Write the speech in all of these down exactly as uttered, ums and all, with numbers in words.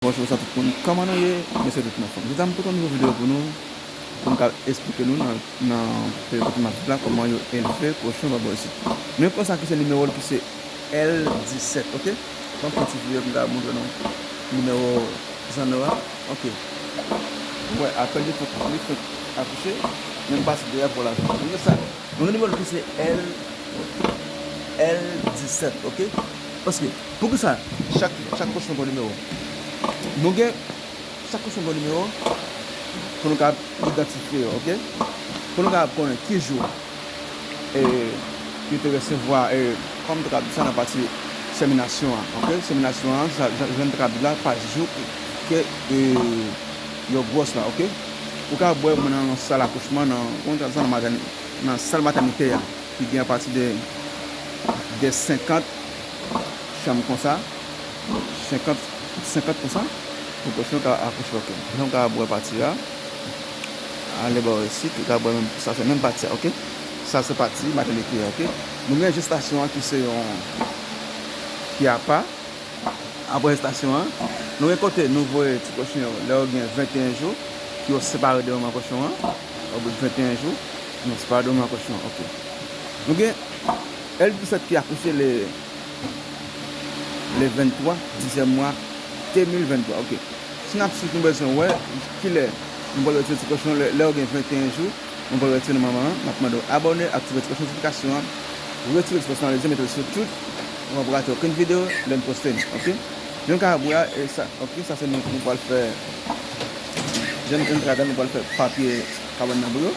Bonjou sa tout moun, kòman nou ye? Mesye tout nan fòm. Jodi a m pote yon nouvo videyo pou nou, pou m ka esplike nou nan, nan peyi kote m ap viv la, kòman yo elve kochon pa bò isit. Nou gen konsa ki se nimewo l ki se L disèt, oke? Ban m fè yon ti videyo pou m ka montre nou nimewo zanno a, oke? Ou wè, apèn li fèk, li fèk akouche, menm pase deyò pou la. Nou gen sa, nou gen nimewo l ki se L, L disèt, oke? Paske, poukisa chak, chak kochon gen yon nimewo? Nou gen, chak kochon gen yon nimewo pou nou ka idantifye yo, oke? Pou nou ka konnen ki jou e, yo te resevwa, e, kòm te ka di sa nan pati seminasyon an, oke? Seminasyon an, sa, jan, jan te ka di la, pa jou ke, e, yo gwòs la, oke? Ou ka wè mwen nan yon sal akouchman, nan, kòman te ka di sa, nan matèn-, nan sal matènite a, ki gen apati de, de senkant chanm konsa, senkant, senkant konsa, pou kochon ka akouche, oke. Jan w ka wè pati a, ale bò isit, ou ka wè menm, sa se menm pati a, oke. Sa se pati matènite a, oke. Nou gen jestasyon an ki se yon, ki apa. Apre jestasyon an, nou gen kote nou voye ti kochon yo, lè yo gen venteyen jou, ki yo separe de manman kochon an, o bout venteyen jou, nou separe de manman kochon an, oke. Nou gen L disèt ki akouche le, le venntwa, dizyèm mwa, de mil venntwa, oke. Si n ap swiv, nou bezwen wè kilè nou pral retire ti kochon, lè, lè yo gen venteyen jou, nou pral retire nan manman an, n ap mande w abòne, aktive ti kòch notifikasyon an, retire ti pòs nan lezye, mete l sou tout, w ap rate okenn videyo lè n poste l, oke? Jan n ka wè a, e sa, oke, sa se nou, nou pral fè, jan n, jan n te ka di a, nou pral fè papye kabann nan pou yo,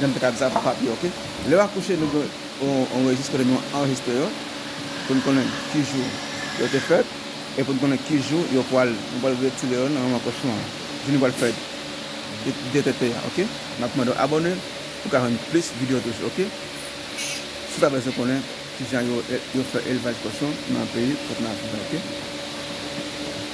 jan n te ka di sa, papye, oke? Lè yo akouche, nou gen yon, yon rejis kote nou anrejistre yo, pou n konnen ki jou yo te fèt, e pou n konnen ki jou yo pral, nou pral retire yo nan manman kochon an. Jou nou pral fè de, de tete a, oke? N ap mande w abòne pou w ka jwenn plis videyo toujou, oke? Si w ta bezwen konnen kijan yo, yo fè elvaj kochon nan peyi kote n ap viv la, oke?